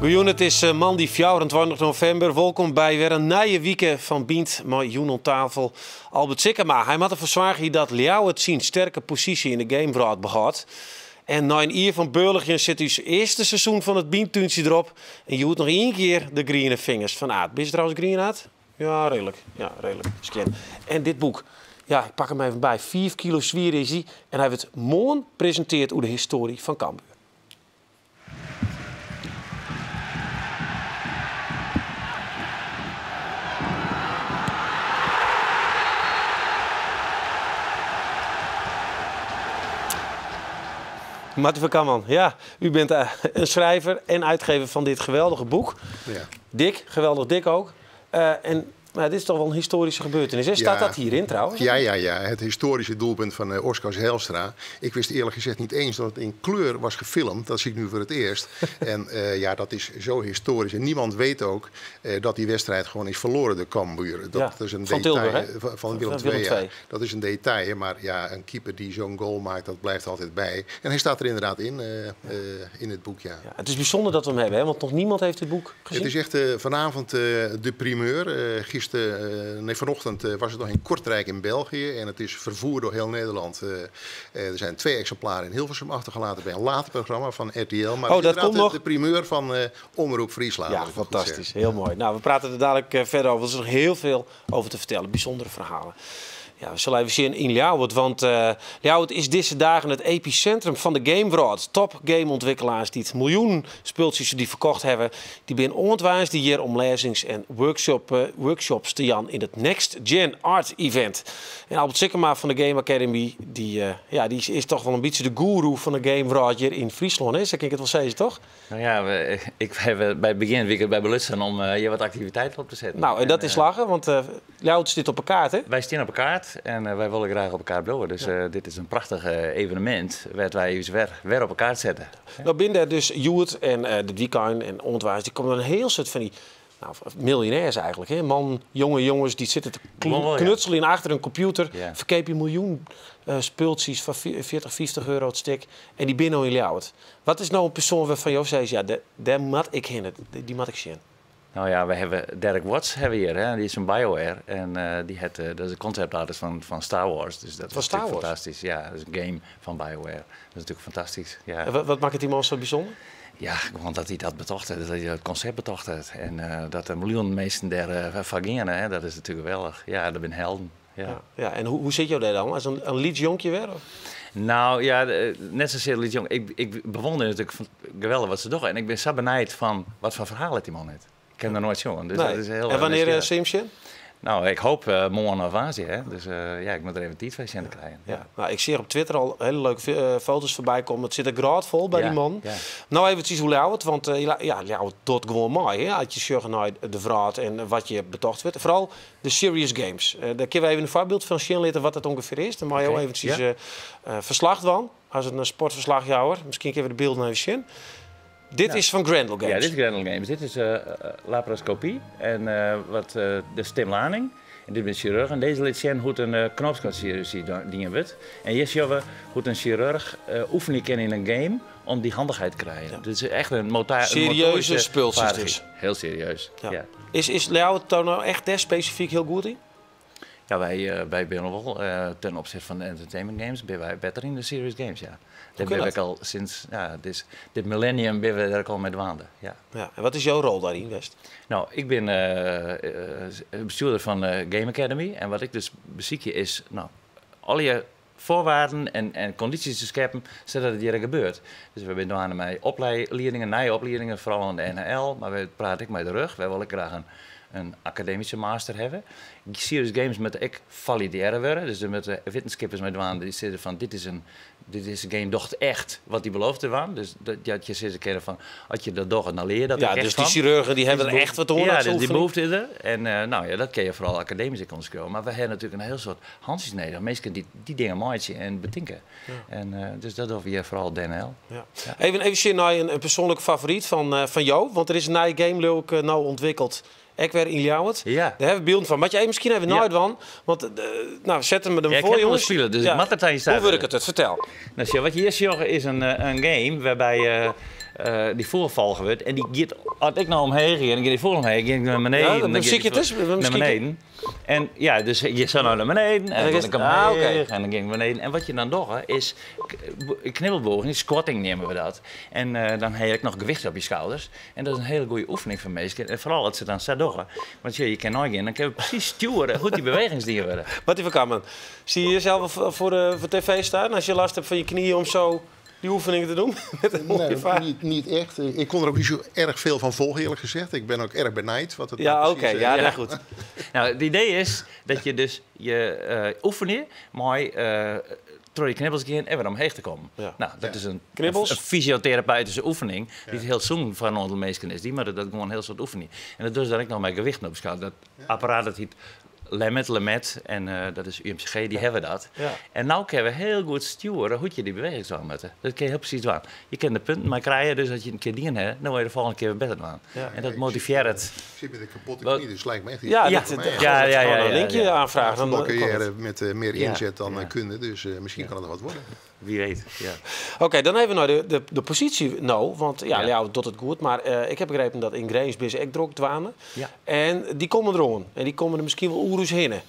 Goejûn, it is eh, moandei 24 novimber. Wolkom by wer in nije wike fan Bynt mei jûn oan tafel Albert Sikkema. Hy moat derfoar soargje dat Ljouwert syn sterke posysje yn de gamewrâld behâldt. En nei in jier fan beurligjen sit ús earste seizoen fan it Bynt-túntsje derop. En hjoed noch ien kear de griene fingers fan Aart. Bist trouwens grien, Aart? Ja, reedlik. Ja, reedlik. Skjin. En dit boek. Ja, ik pak him even by. 5 kilo swier is hy. En hy wurdt moarn presinteard oer de histoarje fan Cambuur. Martin van Kamman, ja, u bent eh, een schrijver en uitgever van dit geweldige boek. Ja. Dik, geweldig dik ook. Eh, en nou, dit is toch wel een historische gebeurtenis. Hè? Staat Ja. dat hierin trouwens? Ja, ja, ja. Het historische doelpunt van eh, Oscar Zijlstra. Ik wist eerlijk gezegd niet eens dat het in kleur was gefilmd. Dat zie ik nu voor het eerst. En eh, ja, dat is zo historisch. En niemand weet ook eh, dat die wedstrijd gewoon is verloren door Cambuur. Dat Ja, is een van detail. Tilburg, hè? Van Willem Van Willem II, ja. II. Dat is een detail, maar ja, een keeper die zo'n goal maakt, dat blijft altijd bij. En hij staat er inderdaad in, in het boek, ja. Ja, het is bijzonder dat we hem hebben, hè? Want nog niemand heeft dit boek gezien. Het is echt vanavond de primeur. Gisteren, nee, vanochtend was het nog in Kortrijk in België. En het is vervoerd door heel Nederland. Er zijn 2 exemplaren in Hilversum achtergelaten bij een later programma van RTL. Maar Oh, het is dat inderdaad komt nog. de primeur van Omroep Friesland, Ja, als ik het goed fantastisch. zeg. Heel mooi. Nou, we praten er dadelijk verder over. Er is nog heel veel over te vertellen. Bijzondere verhalen. Ja, we zullen even zien in Ljouwert, want Ljouwert is deze dagen het epicentrum van de gameworld. Top gameontwikkelaars die het miljoen spultjes die verkocht hebben, die binnen ontwaars die hier om lezings en workshops te jan in het Next Gen Art Event. En Albert Sikkema van de Game Academy, die is toch wel een beetje de goeroe van de gameworld hier in Friesland, hè? Zo kan ik het wel zeggen, toch? Nou ja, ik heb bij het begin weekend bij Belutsen om hier wat activiteiten op te zetten. Nou, en dat is lachen, want Ljouwert zit op elkaar, hè? Wij staan op elkaar. En wij willen graag op elkaar blijven. Dus dit is een prachtig evenement waar wij ons weer op elkaar zetten. Nou, binnen dus Joert en de Diekan en Ontwaars, die komen een heel soort van die, nou, miljonairs eigenlijk. Hè? Man, jonge jongens die zitten te Wel, ja. knutselen in achter een computer. Verkeep je miljoen spultjes van 40, 50 euro het stuk. En die binnen in Ljouwert. Wat is nou een persoon waarvan jou zegt, ja, daar moet ik heen, die moet ik zien? Nou ja, we hebben Derek Watts hebben we hier, hè? Die is van BioWare. En dat is de concept artist van Star Wars. Dus dat Van is Star natuurlijk Wars? fantastisch. Ja, dat is een game van BioWare. Dat is natuurlijk fantastisch. Ja. En wat maakt het die man zo bijzonder? Ja, gewoon dat hij dat betocht heeft, dat hij dat concept betocht heeft. En dat er miljoenen mensen daar van gaan, hè? Dat is natuurlijk geweldig. Ja, dat zijn helden. Ja. Ja, ja, en hoe zit jou daar dan? Als een liedjonkje weer? Of? Nou ja, net zozeer liedjong. Ik bewonder natuurlijk van, geweldig wat ze doen. En ik ben zo benijd van wat voor verhaal het die man heeft. Ik heb nog nooit gezien, dus Nee. dat is heel En erg wanneer, nieuwsgierig. Simpson? Nou, ik hoop morgen of Azië, hè. Dus ja, ik moet er even tijd voor zien te krijgen. Ja. Nou, ik zie op Twitter al hele leuke foto's voorbij komen. Het zit er groot vol bij die man. Nou, even precies hoe Ljouwert, want ja, Ljouwert doet gewoon mooi, hè. Als je zorgt naar de vraag en wat je betocht wordt. Vooral de serious games. Daar kunnen we even een voorbeeld van zien laten wat het ongeveer is. Dan mag je ook eventjes, verslag van. Als het een sportverslagjouwer. Misschien kunnen we de beelden even zien. Dit is van Grendel Games. Ja, dit is Grendel Games. Dit is laparoscopie en wat de stimulaning. En dit is een chirurg. En deze liet zien hoe het een knoopsgatchirurgie dingen wordt. En hier zien we hoe een chirurg oefenen kan in een game om die handigheid te krijgen. Dit is echt een Serieuze motorische spultjes vaardigheid. dus. Heel serieus, ja. Is Ljouwert daar nou echt daar specifiek heel goed in? Ja, wij zijn wel ten opzichte van de entertainment games, ben wij beter in de serious games, ja. Hoe Daar kan ben ik dat? al sinds, ja, dit millennium ben we daar al mee dwaande, ja. Ja, en wat is jouw rol daarin, West? Nou, ik ben bestuurder van Game Academy. En wat ik dus beziek je is, al je voorwaarden en condities te scheppen, zodat het hier gebeurt. Dus we zijn dwaande met opleidingen, nieuwe opleidingen, vooral aan de NHL. Maar we praten ik met de rug. Wij willen graag een academische master hebben. Serious games moeten ik valideren worden. Dus met de wetenschappers met dwaan, die zitten van dit is een game doch echt wat die beloofde waren. Dus dat je zit kennen van, als je dat doet, dan leer je dat Ja, ook echt dus die van. chirurgen die hebben Dus er echt wat te horen Ja, aan dus die oefenen. behoefte is er. En dat kun je vooral academisch in ons. Maar we hebben natuurlijk een heel soort handjes nodig. Mensen die die dingen maaien en betinken. En dus dat doen we hier vooral DNL. Even zien naar een persoonlijke favoriet van jou. Want er is een nieuwe game leuk nou ontwikkeld. Ek wer yn Ljouwert. Ja. Dêr hawwe we bylden fan. Moat je even miskien even Ja. neidwaan. Want eh, nou, set hem er Ja, ik voor, heb jongens. wel spelen, dus ik moet het aan je staan. Hoe werkt het? Vertel. Nou, zie je, wat je hier ziet is een game waarbij die voorvalgen wordt. En die gaat, als ik nou omheen ga, dan gaat die voor omheen, ging ik naar beneden. Ja, dan dan zie gaat je die het eens. voor- Naar Misschien- beneden. En ja, dus je zou nou naar beneden en dan dan ging ik is- ah, omheen oké. en dan ging ik beneden. En wat je dan doet, hè, is knibbelbeweging, squatting nemen we dat. En dan heb je ook nog gewicht op je schouders. En dat is een hele goede oefening voor mensen. En vooral dat ze dan zo doen. Want je kan nooit gaan, dan kun je precies sturen hoe die bewegingen die worden. Wat even Kammen. Zie je jezelf voor tv staan als je last hebt van je knieën om zo die oefeningen te doen? Met een mooie Nee, vaart. niet echt. Ik kon er ook niet zo erg veel van volgen, eerlijk gezegd. Ik ben ook erg benijd wat het Ja, nou oké. precies, Ja, nou goed. Nou, het idee is dat je dus je oefenen, maar door je knibbels gaan en weer omheen te komen. Ja. Nou, dat Ja. is Knibbels? een fysiotherapeutische oefening die het heel zoen van onze meesten is. Die, maar dat gewoon heel soort oefening. En dat doe je dan ook nog met gewichten op schouder. Dat apparaat dat heet Lemet en dat is UMCG, die hebben dat. Ja. En nou kunnen we heel goed sturen hoe je die beweging zou moeten. Dat kun je heel precies doen. Je kunt de punten maar krijgen, dus als je een keer dingen hebt, dan word je de volgende keer weer beter doen. Ja. En dat motiveert het. Ik zit met een kapotte Wat? knie, dus het lijkt me echt iets Ja, Ja. voor dat, mij. dat, Ja, ja, gewoon ja, een ja, linkje ja. aanvragen. Dan kan Voetbalcarrière het. met meer Ja. inzet dan Ja. kunde, dus misschien kan het wat worden. Wie weet. Ja. Oké, dan even naar de positie nou. Want ja, Ja. ja. doet het goed. Maar ik heb begrepen dat in Grains bij ook druk dwanen. Ja. En die komen er aan. En die komen er misschien wel oerus hinnen.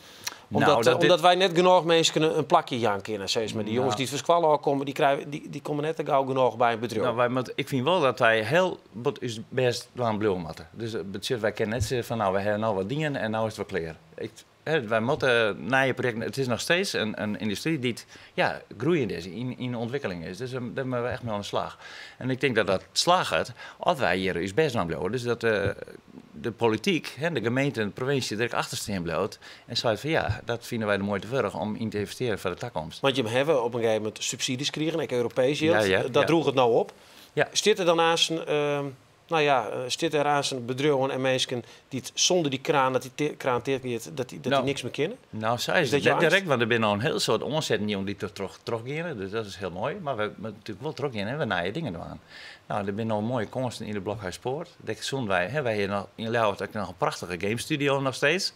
Omdat, Nou, dat omdat wij net genoeg mensen kunnen een plakje jaan kunnen. Steeds maar die jongens Nou. die het verskwallen al komen, die komen net te gauw genoeg bij een bedrijf. Nou, wij moet, ik vind wel dat wij heel wat is best aan bloemen moeten. Dus het wij kennen net zeggen van nou, we hebben nou wat dingen en nou is het wel klaar. Wij moeten na je project, het is nog steeds een industrie die het, ja, groeiend is, in ontwikkeling is. Dus daar moeten we echt mee aan de slag. En ik denk dat dat slaagt als wij hier is best aan blijven. Dus dat de politiek, hè, de gemeente en de provincie er achter staan blijft. En zei van ja, dat vinden wij de moeite waard om in te investeren voor de toekomst. Want je hebt op een gegeven moment subsidies gekregen, ik Europees geld. Ja, ja, dat ja. droeg het nou op. Ja. Zit er dan aan zijn, nou ja, zit er aan zijn bedrijven en mensen die het zonder die kraan, dat die kraan teert, dat die Nou. niks meer kennen? Nou, zij is dat dat je angst? direct, want er binnen al een heel soort omzet niet om die te terugkeren. Dus dat is heel mooi. Maar we moeten natuurlijk wel teruggaan en we naaien dingen doen. Nou, er zijn al mooie komsten in de Blokhuispoort. Dat zien wij, hè, wij hier nog in Ljouwert ook nog een prachtige game studio nog steeds.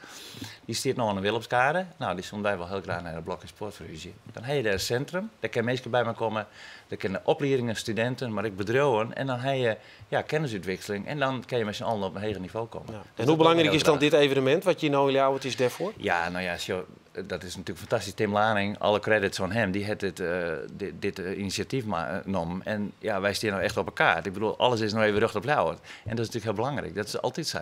Die staat nog aan de Willemskade. Nou, die zullen wij wel heel graag naar de Blokhuispoort verhuizen. Dan heb je daar een centrum, daar kunnen mensen bij me komen. Daar kunnen opleidingen, studenten, maar ook bedrijven. En dan heb je ja, kennisuitwisseling. En dan kun je met z'n allen op een hoger niveau komen. Ja. Dus En dat hoe wil belangrijk ik is heel dan graag. dit evenement, wat je nou in Ljouwert is daarvoor? Ja, nou ja, zo, dat is natuurlijk fantastisch. Tim Laning, alle credits van hem, die heeft dit initiatief genomen. En ja, wij staan nou echt op elkaar. Ik bedoel, alles is nou even rug op Ljouwert. En dat is natuurlijk heel belangrijk. Dat is altijd zo.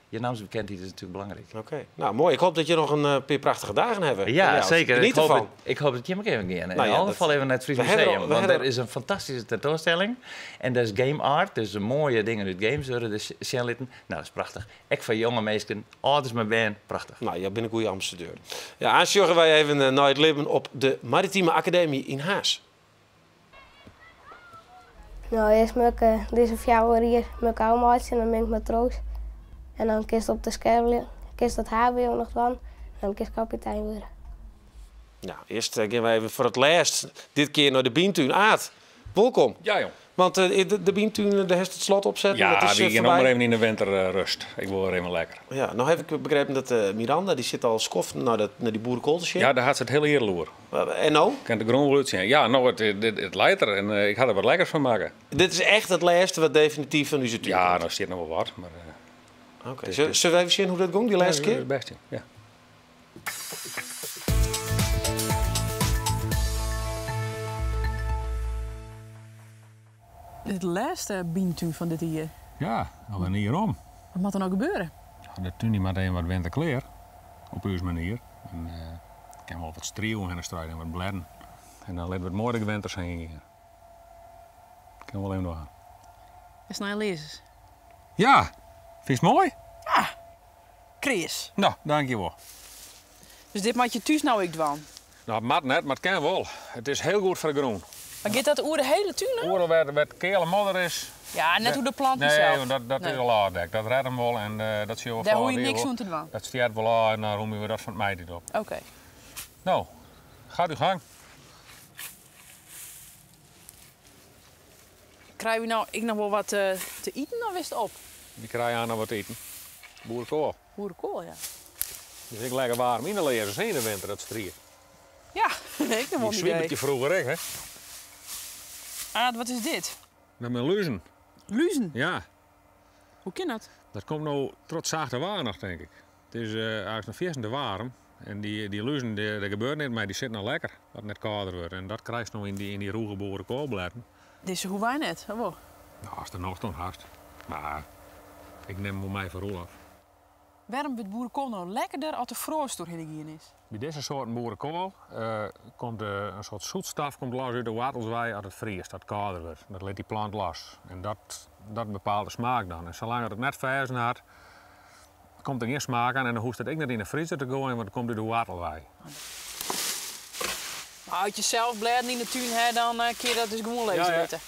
Je naamsbekendheid is natuurlijk belangrijk. Oké, nou mooi. Ik hoop dat je nog een paar prachtige dagen hebt. in Ja, Ljouwert. zeker. Geniet Ik hoop, ervan. het, ik hoop dat je hem ook even gaat. In Nou ja, ieder dat- geval even naar het Fries We hebben Museum. al- we Want hebben er is een fantastische tentoonstelling. En dat is game art. Dus de mooie dingen uit games worden dus zien litten. Nou, dat is prachtig. Ik van jonge mensen, ouders met ben, prachtig. Nou, jij bent een goede ambassadeur. Ja, aanzorgen wij even naar het leven op de Maritieme Academie in Haas. Nou, eerst moet ik deze 4 hier met elkaar maken en dan ben ik matroos. En dan kist op de scherm, kist dat HBO nog van en dan kist kapitein worden. Nou, eerst gaan wij even voor het laatst dit keer naar de Bientuin. Aad, welkom. Ja, joh. Want de Bientuin, daar heeft het slot opzetten. Ja, dat is, die gaan nog voorbij. maar even in de winter rust. Ik wil weer even lekker. Ja, nou heb ik begrepen dat Miranda, die zit al skof naar die boerenkooltjes. Ja, daar had ze het hele eerloer. En nou? Kent de grond wel uitzien. Ja, nou, het leidt er en ik ga er wat lekkers van maken. Dit is echt het laatste wat definitief van u zit. Ja, nou zit nog wel wat. Maar, Oké. Zullen we even zien hoe dat ging, die laatste ja, keer? Best, ja. Het laatste bientuin van dit jaar. Ja, al een hier om. Wat moet er nou gebeuren? De tuin die maar even wat winterkleer, op uw manier. En, ik kan wel wat streeuwen en strijden en wat bladden. En dan laten we het mooie de winters heen hier. Ik kan wel even doorgaan. Is nou lezers. Ja, vind je het mooi? Ja, Chris. Nou, dankjewel. Dus dit maak je thuis nou ik dwan? Nou, het mag net, maar het kan wel. Het is heel goed voor de groen. Maar gaat dat oer de hele tuin? hè? Oer waar het kele modder is. Ja, net hoe de planten nee, zelf. want dat Nee. is al aardek. Dat redt hem wel en dat zie je wel Daar voor hoor je die niks wel. aan te doen. Dat stiert wel aan en dan roem je dat van het mij dit op. Oké. Nou, gaat uw gang. Krijg je nou ik nog wel wat te eten of is het op? Die krijgen aan nog wat eten. Boerenkool. Boerenkool, ja. Dus ik lekker warm yn de learzens in de winter, dat strie. Ja, ik heb wel Die een idee. zwiebertje vroeger ik, hè? Aad, wat is dit? Dat met luzen. Luzen. Ja, Hoe kan dat? dat komt nou trots zachte waar nog, denk ik. Het is eigenlijk nog veel te warm. En die luzen, die gebeurt niet, maar die zitten nou lekker. Dat het net kouder wordt. En dat krijg je nou in die roege boerenkoolbladen. Dit is hoe wij net. Oh, wow. Nou, als er nog dan haast. Maar ik neem hem mij voor Roelof. Waarom wordt boerenkool nou lekkerder als de froos doorheen gegaan is? Bij deze soort boerenkool komt een soort zoetstaf komt los uit de wortels wij als het vriest, dat kouder wordt. Dat laat die plant los. En dat bepaalt de smaak dan. En zolang het net verzen had, komt er geen smaak aan en dan hoeft het ook niet in de vriezer te gooien, want het komt uit de wortelwei. Maar als je zelf bladen in de tuin hebt, dan kun je dat dus gewoon lezen Ja, ja. weten.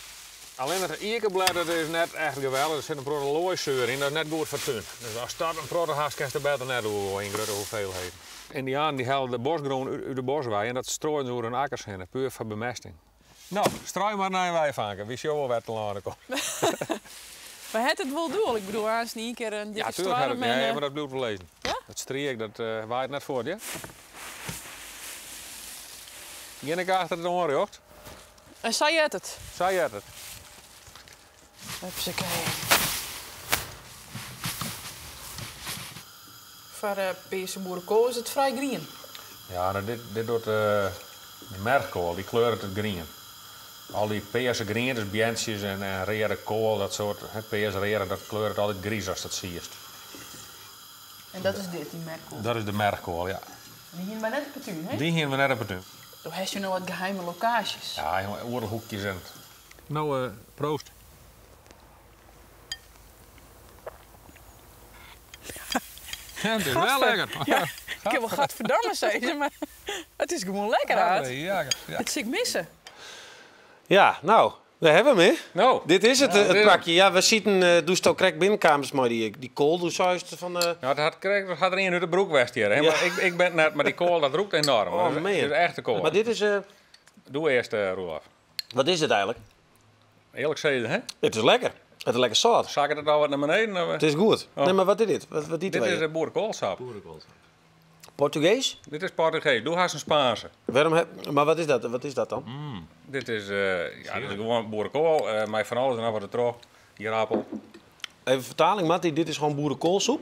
Alleen het iekenblad, dat is net echt geweldig. Er zit een protte looizuur in, dat is net goed voor tuin. Dus als dat een protte haast, kan je er beter net over in grote hoeveelheden. Indianen die halen de bosgroen uit de boswei en dat strooien ze over hun akkers heen, puur voor bemesting. Nou, strooi maar naar wij vanken. Wie wel wat te laten komt. Maar het het wel doel? Ik bedoel, als niet een keer een dikke Ja, tuurlijk had storm het. en, Nee, maar dat blijft wel lezen. Ja? Dat streek, dat waait net voort, ja? Geen ik achter het onrecht. En zei het het? Zij het het. Hupsakee. Voor Peerse boerenkool is het vrij green. Ja, nou, dit doet de mergkool, die kleurt het green. Al die peerse green, dus bientjes en rere kool, dat soort, hè, peers rere, dat kleurt altijd gries als dat zie je. En dat is dit, die mergkool. Dat is de mergkool, ja. Die hier maar net op het tuin, hè? Die hier we net op het tuin. Toen heb je nog wat geheime locaties. Ja, jongen, oorloghoekjes en... Nou, proost. Ja, het is wel lekker. Ja, ik heb wel gadverdamme, zei ze, maar het is gewoon lekker, Aad. Ja, ja. Het zit ik missen. Ja, nou, daar hebben we hem, hè? Nou, Dit is het, Ja, het dit is pakje. Ja, we zitten, doe het binnenkamers, maar die kool, doe juist van... Nou, het had, kreeg, het had er een uit de broek west hier. Hè? Ja. Maar ik ben net, maar die kool dat roekt enorm. Oh, dat is, man. dit is echte kool. Maar dit is... Doe eerst, Roelof. wat is het eigenlijk? Eerlijk zeggen, hè? Het is lekker. Het is lekker zout. Zak het al wat naar beneden? Of? Het is goed. Oh. Nee, maar wat is dit? Wat Dit is de boerenkoolsap. Portugees? Dit is Portugees. Doe haast een Spaanse. Waarom heb... Maar wat is dat? Wat is dat dan? Dit is, ja, dit is gewoon boerenkool. Maar van alles en nog wat er terug. Hier appel. Even vertaling, Mattie. Dit is gewoon boerenkoolsoep.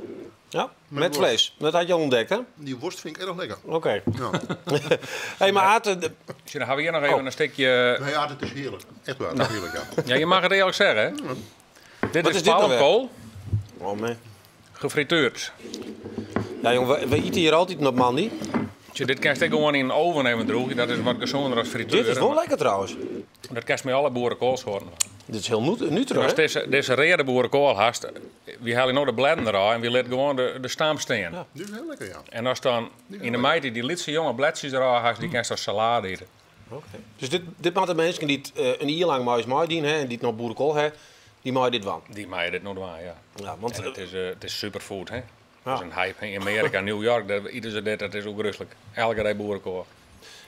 Ja, met, worst. vlees. Dat had je al ontdekt, hè? Die worst vind ik erg lekker. Oké. Ja. Hey, maar Aad, Dus dan hebben we hier nog even Oh. een stukje... Nou ja, dat is heerlijk. Echt waar, dat is heerlijk, ja. Ja, je mag het eerlijk zeggen, hè? Dit Wat is is dit nou weer? palmkool, Oh, man. gefrituurd. Ja, jongen, we eten hier altijd op Mandy. Tje, dit kan je gewoon in een oven even droegen. Dat is wat gezonder als frituur. Dit is wel lekker trouwens. Dat kan je met alle boerenkoolsoorten. Dit is heel nuttig, Als hè? deze rode boerenkool hast, we halen nou de bladen eraf en we laten gewoon de stam staan. Ja. Dit is heel lekker, ja. En als dan in de mei die litse jonge bladjes eraf hast, die kan je als salade eten. Oké. Dus dit maakt de mensen die het, een jaar lang mais maai dienen, hè, en die het nog boerenkool hebben, die maaien dit wel. Die maaien dit nog waar, ja. Ja, want, En het is superfood, hè. Ja. Dat is een hype. In Amerika, New York, daar eten ze dit, dat is ook rustig. Elke dag boerenkool.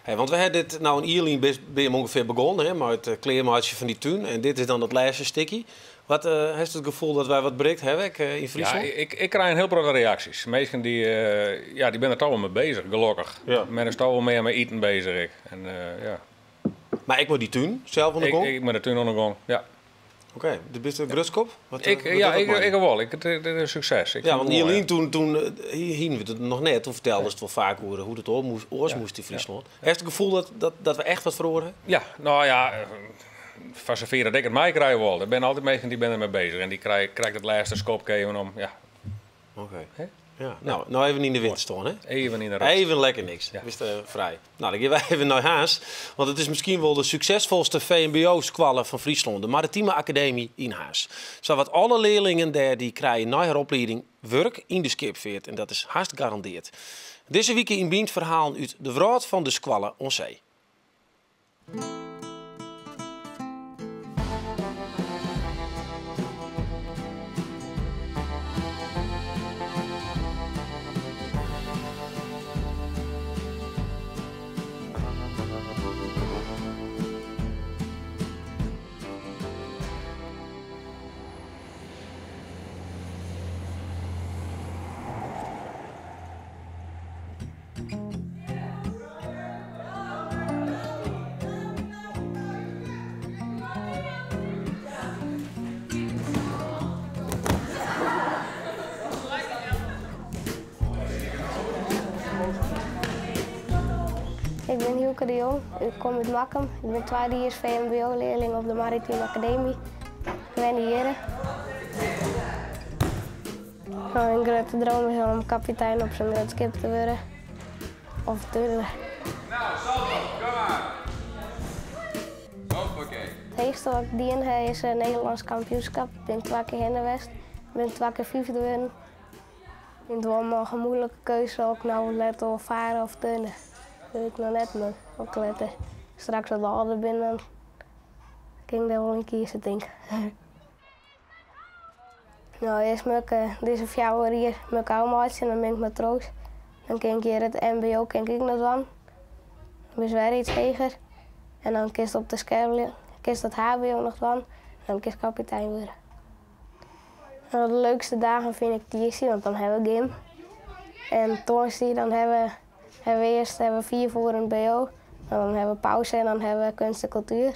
Hey, want we hebben dit nou een jaar ben je ongeveer begonnen, hè, met het kleermaatje van die tuin. En dit is dan het laatste stukje. Wat heeft het gevoel dat wij wat bereikt hebben in Ja, Friesland? ik krijg een heel veel reacties. Mensen die, ja, die ben er toch wel mee bezig, gelukkig. Ja. Men is toch wel meer met eten bezig. Ik. En, ja. Maar ik moet die tuin zelf onder Ik, de ik ben de tuin onder de grond, ja. Oké, de bist een grutskop? Wat, Ik, wat ja, doet dat ik, man? ik wel. Het is een succes. Ik Ja, vind want het mooi, Jelien, toen hier hingen we het nog net, toen vertelde ze het wel vaak hoe het oor moest, oors Ja, moest in Friesland. Heeft het gevoel dat we echt wat verloren? Ja, nou ja, van zover dat ik het mij krijg wel. Er zijn altijd mensen die ben ermee bezig. En die krijgt het laatste skop even om, ja, Oké. Hè? Ja, nou even in de wind staan, hè? even in de rust. Even lekker niks. Ja. Wist, vrij. Nou, dan gaan wij even naar Haas. Want het is misschien wel de succesvolste VMBO-squallen van Friesland. De Maritieme Academie in Haas. Zowat alle leerlingen daar die krijgen na haar opleiding werk in de skipveert. En dat is haast gegarandeerd. Deze week in Bient verhalen uit de wraad van de squallen on zee. Ik bin Hylke de Jong, ik kom út Makkum. Ik bin twaddejiers VMBO-learling op de Maritime Akademy. Ik wenje hjirre. Myn grutte droom is om kapitein op sa'n grut skip te wurden. Of turner. Nou, salto, kom maar. Hoppakee. It heechste wat ik dien ha is it Nederlânsk kampioenskip. Ik bin twa kear hinne west. Ik bin twa kear fyfde wurden. It wol noch in moeilike keuze of ik no letter wol fare of turne. Dat wit ik noch net, mar as ik letter straks wat âlder bin, dan kin ik dêr wol yn kieze, tink ik. No, earst moat ik dizze 4 jier moat ik ôfmeitsje en dan bin ik matroas. Dan kin ik hjir it MBO kin ik ek noch dwaan. Dan bist wer iets heger. En dan kinst op de skeppelje, kinst it HBO noch dwaan. En dan kinst kapitein wurde. No, de leukste dagen fyn ik tiisdei, want dan ha we gym. En tongersdei dan ha we, ha we earst ha we 5 oeren BO. En dan ha we pauze en dan ha we kunst en kultuer.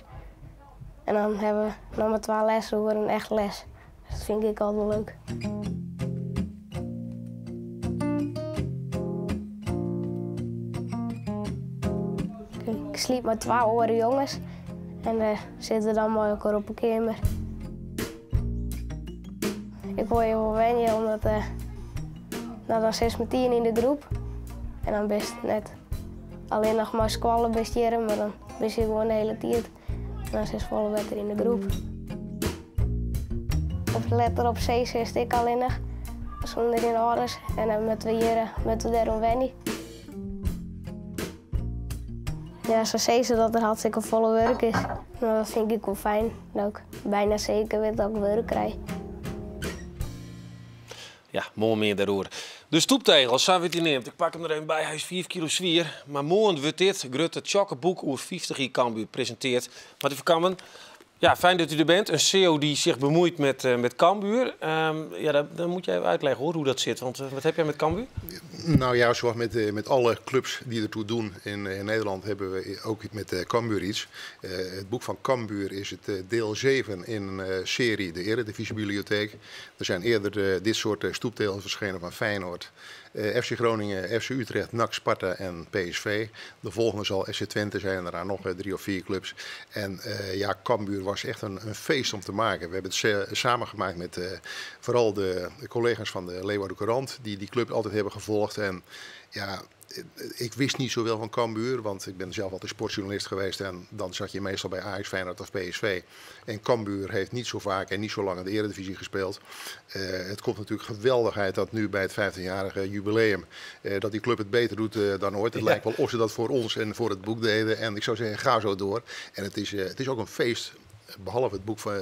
En dan ha we noch mar 2 lesoeren echt les. Dus dat fyn ik altyd wol leuk. Ik sliep mei 2 oare jonges en we sitte dan mei elkoar op 'e keamer. Ik wol hjir wol wenje omdat, no, dan sitst metien yn de groep en dan bist net allinnich mei skoalle bist hjir, mar dan bist hjir gewoan de hiele tiid. En dan sitst folle better yn de groep. Op letter op see sitst ek allinnich, sûnder dyn âlders. En dan moatte we hjir, moatte we dêroan wenje. Ja, se sizze dat der hartstikke folle wurk is. No, dat fyn ik wol fijn, dat ik byna seker wit dat ik wurk krij. Ja, moarn mear dêroer. De stoeptegel, sa wurdt dy neamd. Ik pak him der even by, hy is 5 kilo swier. Mar moarn wurdt dit grutte tsjokke boek oer 50 jier Cambuur presintearre. Martin van Kammen, ja, fijn dat u er bent. Een CEO die zich bemoeit met Cambuur. Ja, dan moet jij even uitleggen hoor, hoe dat zit. Want wat heb jij met Cambuur? Nou ja, zoals met alle clubs die ertoe doen in Nederland hebben we ook met Cambuur iets. Het boek van Cambuur is het deel 7 in een serie, de Eredivisiebibliotheek. Er zijn eerder dit soort stoeptegels verschenen van Feyenoord, FC Groningen, FC Utrecht, NAC, Sparta en PSV. De volgende zal FC Twente zijn en daarna nog 3 of 4 clubs. En Cambuur was echt een feest om te maken. We hebben het samen gemaakt met vooral de collega's van de Leeuwarden Courant, die die club altijd hebben gevolgd. En ja, ik wist niet zoveel van Cambuur, want ik ben zelf altijd sportjournalist geweest en dan zat je meestal bij Ajax, Feyenoord of PSV. En Cambuur heeft niet zo vaak en niet zo lang in de Eredivisie gespeeld. Het komt natuurlijk geweldig uit dat nu bij het 15-jarige jubileum dat die club het beter doet dan ooit. Het lijkt wel of ze dat voor ons en voor het boek deden. En ik zou zeggen, ga zo door. En het is ook een feest, behalve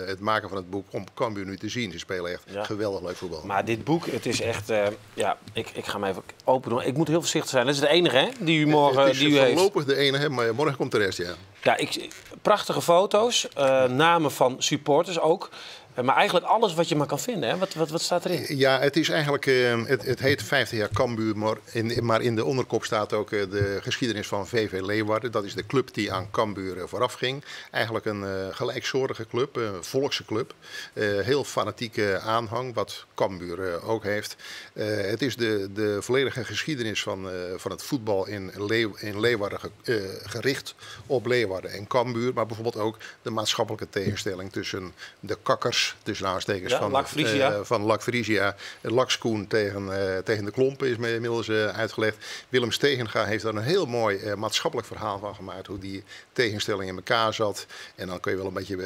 het maken van het boek, om Cambuur nu te zien. Ze spelen echt geweldig leuk voetbal. Maar dit boek, het is echt... ja, ik ga hem even open doen. Ik moet heel voorzichtig zijn. Dat is de enige, hè, die u morgen, Het is die u heeft. voorlopig de enige, maar morgen komt de rest, ja. Ja, prachtige foto's, namen van supporters ook. Maar eigenlijk alles wat je maar kan vinden, hè? Wat staat erin? Ja, het is eigenlijk het, het heet 50 jaar Cambuur, maar in de onderkop staat ook de geschiedenis van VV Leeuwarden. Dat is de club die aan Cambuur vooraf ging. Eigenlijk een gelijksoortige club, een volkse club. Heel fanatieke aanhang, wat Cambuur ook heeft. Het is de volledige geschiedenis van het voetbal in Leeuwarden gericht op Leeuwarden en Cambuur. Maar bijvoorbeeld ook de maatschappelijke tegenstelling tussen de kakkers, tussen aanstekens Ja, Lac Frisia. van Lac Frisia. Lakskoen tegen de klompen is me inmiddels uitgelegd. Willem Stegenga heeft daar een heel mooi maatschappelijk verhaal van gemaakt. Hoe die tegenstelling in elkaar zat. En dan kun je wel een beetje,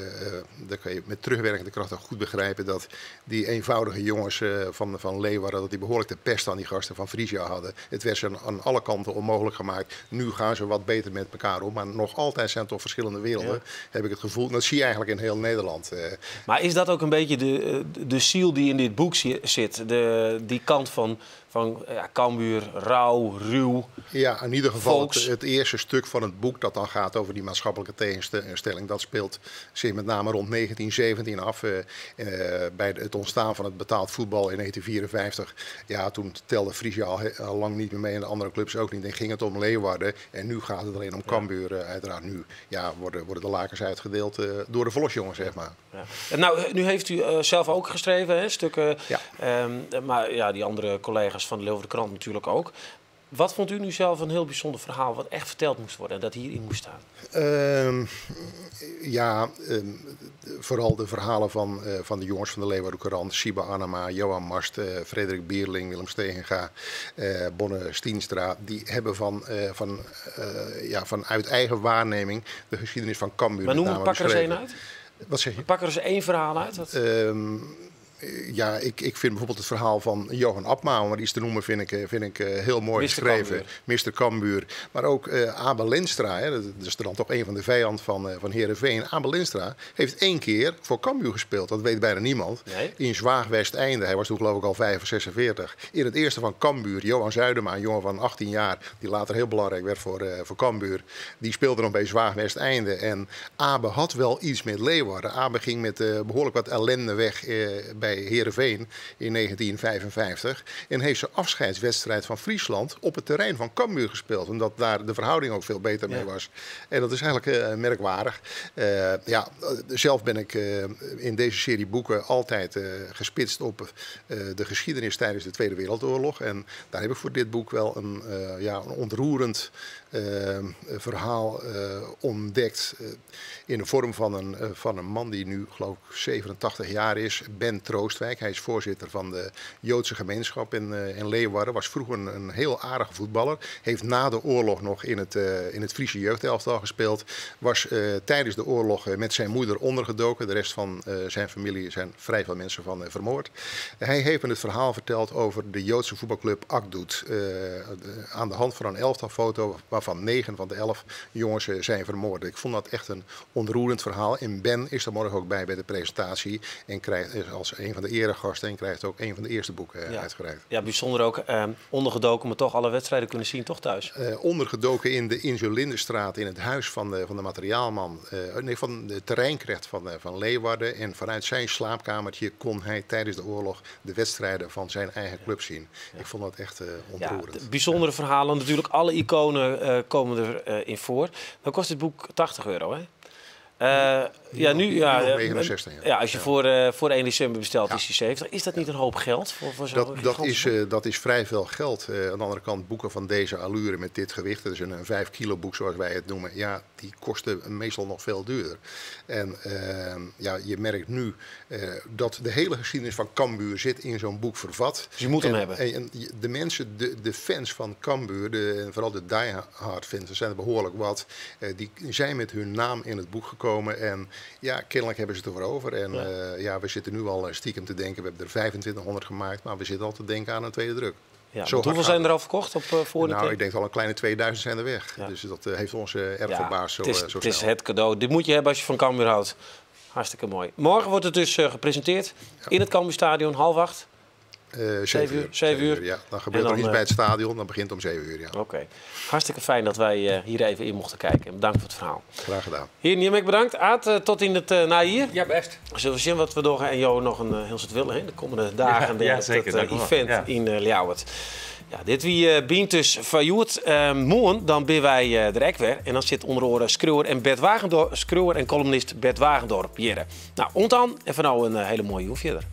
dan kun je met terugwerkende kracht ook goed begrijpen dat die eenvoudige jongens van Leeuwarden, dat die behoorlijk de pest aan die gasten van Frisia hadden. Het werd ze aan alle kanten onmogelijk gemaakt. Nu gaan ze wat beter met elkaar om. Maar nog altijd zijn het toch verschillende werelden, heb ik het gevoel. En dat zie je eigenlijk in heel Nederland. Maar is dat ook een beetje de ziel die in dit boek zit? Die kant van Cambuur, rauw, ruw, Ja, in ieder geval volks. het eerste stuk van het boek dat dan gaat over die maatschappelijke tegenstelling. Dat speelt zich met name rond 1917 af. Bij het ontstaan van het betaald voetbal in 1954. Ja, toen telde Frisia al lang niet meer mee en de andere clubs ook niet. En ging het om Leeuwarden. En nu gaat het alleen om Cambuur. Uiteraard nu, ja, worden de lakens uitgedeeld door de volksjongens, zeg maar. Ja. En nu heeft u zelf ook geschreven, hè, stukken. Ja. Maar die andere collega's van de Leeuwarden Krant natuurlijk ook. Wat vond u nu zelf een heel bijzonder verhaal wat echt verteld moest worden en dat hierin moest staan? Ja, vooral de verhalen van de jongens van de Leeuwarden Courant. Siba Annema, Johan Mast, Frederik Bierling, Willem Stegenga, Bonne Stienstra. Die hebben ja, vanuit eigen waarneming de geschiedenis van Cambuur Maar met noem, name pak er eens één beschreven. uit. Wat zeg je? Pak er eens één verhaal uit. Wat... Ja, ik vind bijvoorbeeld het verhaal van Johan Abma, om maar iets te noemen, vind ik heel mooi Mr. geschreven. Cambuur. Mr. Cambuur. Maar ook Abe Lenstra, hè, dat is dan toch een van de vijand van Heerenveen. Abe Lenstra heeft één keer voor Cambuur gespeeld. Dat weet bijna niemand. Nee. In Zwaagwesteinde. Hij was toen geloof ik al 5 of 46. In het eerste van Cambuur, Johan Zuidema, een jongen van 18 jaar, die later heel belangrijk werd voor Cambuur. Die speelde nog bij Zwaagwesteinde. En Abe had wel iets met Leeuwarden. Abe ging met behoorlijk wat ellende weg bij Heerenveen in 1955. En heeft zijn afscheidswedstrijd van Friesland op het terrein van Cambuur gespeeld. Omdat daar de verhouding ook veel beter mee was. En dat is eigenlijk merkwaardig. Ja, zelf ben ik in deze serie boeken altijd gespitst op de geschiedenis tijdens de Tweede Wereldoorlog. En daar heb ik voor dit boek wel ja, een ontroerend verhaal ontdekt. In de vorm van een man die nu geloof ik 87 jaar is, Ben Troostwijk. Hij is voorzitter van de Joodse gemeenschap in Leeuwarden. Was vroeger een heel aardige voetballer. Heeft na de oorlog nog in het Friese jeugdelftal gespeeld. Was tijdens de oorlog met zijn moeder ondergedoken. De rest van zijn familie zijn vrij veel mensen van vermoord. Hij heeft me het verhaal verteld over de Joodse voetbalclub Akdoet. Aan de hand van een elftalfoto waarvan 9 van de 11 jongens zijn vermoord. Ik vond dat echt een ontroerend verhaal. En Ben is er morgen ook bij bij de presentatie. En krijgt, is als een van de eregasten en krijgt ook een van de eerste boeken uitgereikt. Ja, bijzonder ook. Ondergedoken, maar toch alle wedstrijden kunnen zien, toch thuis? Ondergedoken in de Insulindestraat in het huis van de materiaalman. Nee, van de terreinknecht van Leeuwarden. En vanuit zijn slaapkamertje kon hij tijdens de oorlog de wedstrijden van zijn eigen club zien. Ik vond dat echt ontroerend. Ja, bijzondere verhalen. Natuurlijk, alle iconen komen erin voor. Dan kost dit boek €80, hè? Ja, nu, ja, 69. Ja, als je voor 1 december bestelt, is die 70. Is dat niet een hoop geld voor zo'n Dat is vrij veel geld. Aan de andere kant, boeken van deze allure met dit gewicht, dat is een 5 kilo boek zoals wij het noemen, ja, die kosten meestal nog veel duurder. En ja, je merkt nu dat de hele geschiedenis van Cambuur zit in zo'n boek vervat. Dus je moet hem hebben. En de mensen, de fans van Cambuur, vooral de diehard fans, er zijn er behoorlijk wat, die zijn met hun naam in het boek gekomen. En ja, kennelijk hebben ze het ervoor over. En ja. Ja, we zitten nu al stiekem te denken, we hebben er 2500 gemaakt, maar we zitten al te denken aan een tweede druk. Ja, Zo hoeveel zijn er al verkocht op voor de Nou, ik denk al een kleine 2000 zijn er weg. Ja. Dus dat heeft ons erg verbaasd. Zo, het is, zo het is het cadeau. Dit moet je hebben als je van Cambuur houdt. Hartstikke mooi. Morgen wordt het dus gepresenteerd in het Cambuurstadion, 7.30. 7 uur. 7 uur. Ja. Dan gebeurt dan er iets bij het stadion. Dan begint om 7 uur. Ja. Oké. Okay. Hartstikke fijn dat wij hier even in mochten kijken. Bedankt voor het verhaal. Graag gedaan. Heer Niemek, bedankt. Aad, tot in het najaar. Ja, best. Zullen we zien wat we doorgaan. En Jo nog een heel soort willen, hè? De komende dagen. Ja, zeker. Dat event in Ljouwert. Ja, dit wie bient dus van Joert. Morgen, dan ben wij er ook weer. En dan zit onder andere schreeuwer en Bert Wagendorp, schreeuwer en columnist Bert Wagendorp hier. Nou, ont dan en van nou een hele mooie hoe verder.